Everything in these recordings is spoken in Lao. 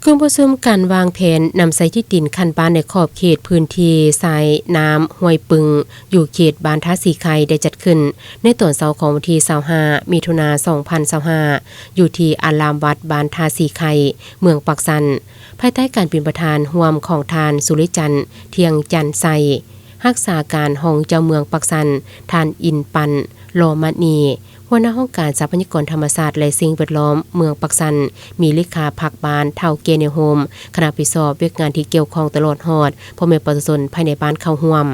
ກອງປະຊຸມການວາງແຜນນຳໃຊ້ທີ່ດິນຂັ້ນບ້ານໃນຂອບເຂດພື້ນທີ່ສາຍນ້ຳຫ້ວຍປຶງ ຢູ່ເຂດບ້ານທ່າສີໄຄ ໄດ້ຈັດຂຶ້ນໃນຕອນເຊົ້າຂອງວັນທີຊາວຫ້າ ມິຖຸນາ ສອງພັນຊາວຫ້າ ຢູ່ທີ່ອາລາມວັດບ້ານທ່າສີໄຄ ເມືອງປາກຊັນ ພາຍໃຕ້ການເປັນປະທານຮ່ວມຂອງທ່ານ ສຸລິຈັນ ທ່ຽງຈັນໄຊ ຮັກສາການຮອງເຈົ້າເມືອງປາກຊັນ, ທ່ານ ອິນປັນ ລໍມະນີ ຫົວໜ້າຫ້ອງການຊັບພະຍາກອນທຳມະຊາດ ແລະ ສິ່ງແວດລ້ອມເມືອງປາກຊັນ, ມີເລຂາພັກບ້ານ, ເຖົ້າແກ່ແນວໂຮມ, ຄະນະຮັບຜິດຊອບວຽກງານທີ່ກ່ຽວຂ້ອງ ຕະຫຼອດຮອດພໍ່ແມ່ປະຊາຊົນພາຍໃນບ້ານເຂົ້າຮ່ວມ.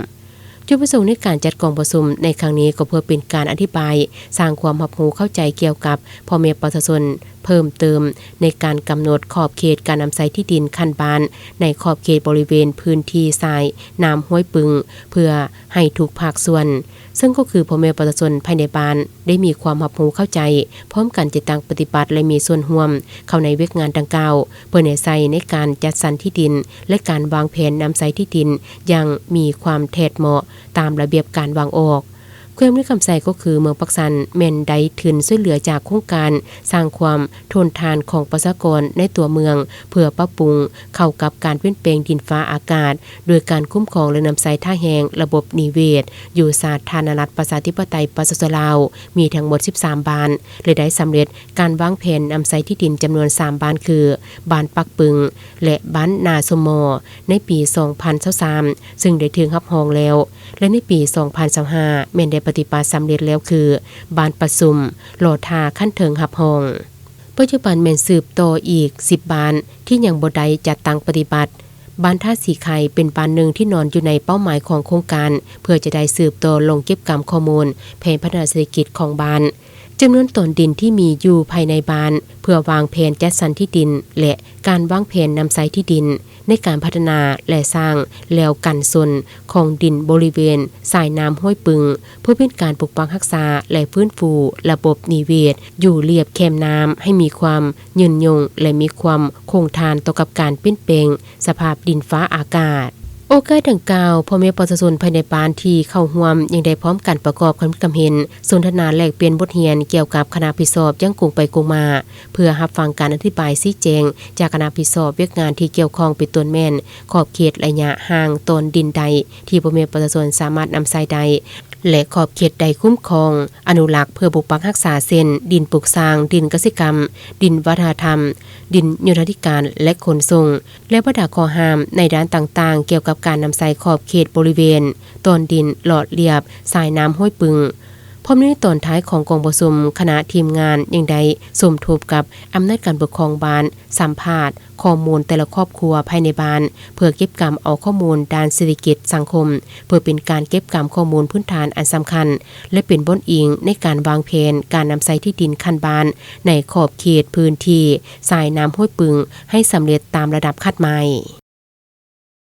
ຈຸດປະສົງໃນການຈັດກອງປະຊຸມໃນຄັ້ງນີ້ ກໍເພື່ອເປັນການອະທິບາຍ, ສ້າງຄວາມຮັບຮູ້ເຂົ້າໃຈກ່ຽວກັບພໍ່ແມ່ປະຊາຊົນເພີ່ມເຕີມ ໃນການກຳນົດຂອບເຂດການນຳໃຊ້ທີ່ດິນຂັ້ນບ້ານ ໃນຂອບເຂດບໍລິເວນພື້ນທີ່ສາຍນ້ຳຫ້ວຍປຶງ ເພື່ອໃຫ້ທຸກພາກສ່ວນ ເຊິ່ງກໍຄືພໍ່ແມ່ປະຊາຊົນພາຍໃນບ້ານ ໄດ້ມີຄວາມຮັບຮູ້ເຂົ້າໃຈ, ພ້ອມກັນຈັດຕັ້ງປະຕິບັດ ແລະ ມີສ່ວນຮ່ວມເຂົ້າໃນວຽກງານດັ່ງກ່າວ ເພື່ອນຳໃຊ້ໃນການຈັດສັນທີ່ດິນ ແລະ ການວາງແຜນນຳໃຊ້ທີ່ດິນຢ່າງມີຄວາມແທດເໝາະຕາມລະບຽບການວາງອອກ. ແຂວງບໍລິຄຳໄຊ ກໍຄືເມືອງປາກຊັນ ແມ່ນໄດ້ທຶນຊ່ວຍເຫຼືອຈາກໂຄງການສ້າງຄວາມທົນທານຂອງປະຊາກອນໃນຕົວເມືອງ ເພື່ອປັບປຸງເຂົ້າກັບການປ່ຽນແປງດິນຟ້າອາກາດ ໂດຍການຄຸ້ມຄອງ ແລະ ນຳໃຊ້ທ່າແຮງລະບົບນິເວດ ຢູ່ສາທາລະນະລັດ ປະຊາທິປະໄຕ ປະຊາຊົນລາວ ມີທັງໝົດສິບສາມບ້ານ ແລະ ໄດ້ສຳເລັດການວາງແຜນນຳໃຊ້ທີ່ດິນຈຳນວນສາມບ້ານ ຄື ບ້ານປາກປຶງ ແລະ ບ້ານນາສົມມໍ ໃນປີສອງພັນຊາວສາມ ເຊິ່ງໄດ້ຖືກຮັບຮອງແລ້ວ ແລະ ໃນປີສອງພັນຊາວຫ້າ ແມ່ນໄດ້ປະຕິບັດສຳເລັດແລ້ວ ຄື ບ້ານປະຊຸມ ລໍຖ້າຂັ້ນເທິງຮັບຮອງ. ປັດຈຸບັນແມ່ນສືບຕໍ່ອີກສິບບ້ານທີ່ຍັງບໍ່ໄດ້ຈັດຕັ້ງປະຕິບັດ. ບ້ານທ່າສີໄຄ ເປັນບ້ານໜຶ່ງທີ່ນອນຢູ່ໃນເປົ້າໝາຍຂອງໂຄງການ ເພື່ອຈະໄດ້ສືບຕໍ່ລົງເກັບກຳຂໍ້ມູນແຜນພັດທະນາເສດຖະກິດຂອງບ້ານ, ຈຳນວນຕອນດິນທີ່ມີຢູ່ພາຍໃນບ້ານ ເພື່ອວາງແຜນຈັດສັນທີ່ດິນ ແລະ ການວາງແຜນນຳໃຊ້ທີ່ດິນ ໃນການພັດທະນາ ແລະ ສ້າງແລວກັນຊົນຂອງດິນບໍລິເວນສາຍນ້ຳຫ້ວຍປຶງ ເພື່ອເປັນການປົກປັກຮັກສາ ແລະ ຟື້ນຟູລະບົບນິເວດຢູ່ລຽບແຄມນ້ຳ ໃຫ້ມີຄວາມຍືນຍົງ ແລະ ມີຄວາມຄົງທານຕໍ່ກັບການປ່ຽນແປງສະພາບດິນຟ້າອາກາດ. ໂອກາດດັ່ງກ່າວ, ພໍ່ແມ່ປະຊາຊົນພາຍໃນບ້ານທີ່ເຂົ້າຮ່ວມ ຍັງໄດ້ພ້ອມກັນປະກອບຄຳຄິດຄຳເຫັນ, ສົນທະນາແລກປ່ຽນບົດຮຽນກ່ຽວກັບຄະນະຮັບຜິດຊອບຢ່າງກົງໄປກົງມາ, ເພື່ອຮັບຟັງການອະທິບາຍຊີ້ແຈງຈາກຄະນະຮັບຜິດຊອບວຽກງານທີ່ກ່ຽວຂ້ອງ ເປັນຕົ້ນແມ່ນ ຂອບເຂດໄລຍະຫ່າງຕອນດິນໃດທີ່ພໍ່ແມ່ປະຊາຊົນສາມາດນຳໃຊ້ໄດ້ ແລະ ຂອບເຂດໃດຄຸ້ມຄອງ, ອະນຸລັກເພື່ອປົກປັກຮັກສາ ເຊັ່ນ ດິນປຸກສ້າງ, ດິນກະສິກຳ, ດິນວັດທະນະທຳ, ດິນໂຍທາທິການ ແລະ ຂົນສົ່ງ ແລະ ບັນດາຂໍ້ຫ້າມໃນດ້ານຕ່າງໆ ກ່ຽວກັບການນຳໃຊ້ຂອບເຂດບໍລິເວນຕອນດິນເລາະລຽບສາຍນ້ຳຫ້ວຍປຶງ. ພ້ອມໃນຕອນທ້າຍຂອງກອງປະຊຸມ, ຄະນະທີມງານຍັງໄດ້ສົມທົບກັບອຳນາດການປົກຄອງບ້ານ, ສຳພາດຂໍ້ມູນແຕ່ລະຄອບຄົວພາຍໃນບ້ານ ເພື່ອເກັບກຳເອົາຂໍ້ມູນດ້ານເສດຖະກິດສັງຄົມ, ເພື່ອເປັນການເກັບກຳຂໍ້ມູນພື້ນຖານອັນສຳຄັນ ແລະ ເປັນບ່ອນອີງໃນການວາງແຜນການນຳໃຊ້ທີ່ດິນຂັ້ນບ້ານ ໃນຂອບເຂດພື້ນທີ່ສາຍນ້ຳຫ້ວຍປຶງ ໃຫ້ສຳເລັດຕາມລະດັບຄາດໝາຍ.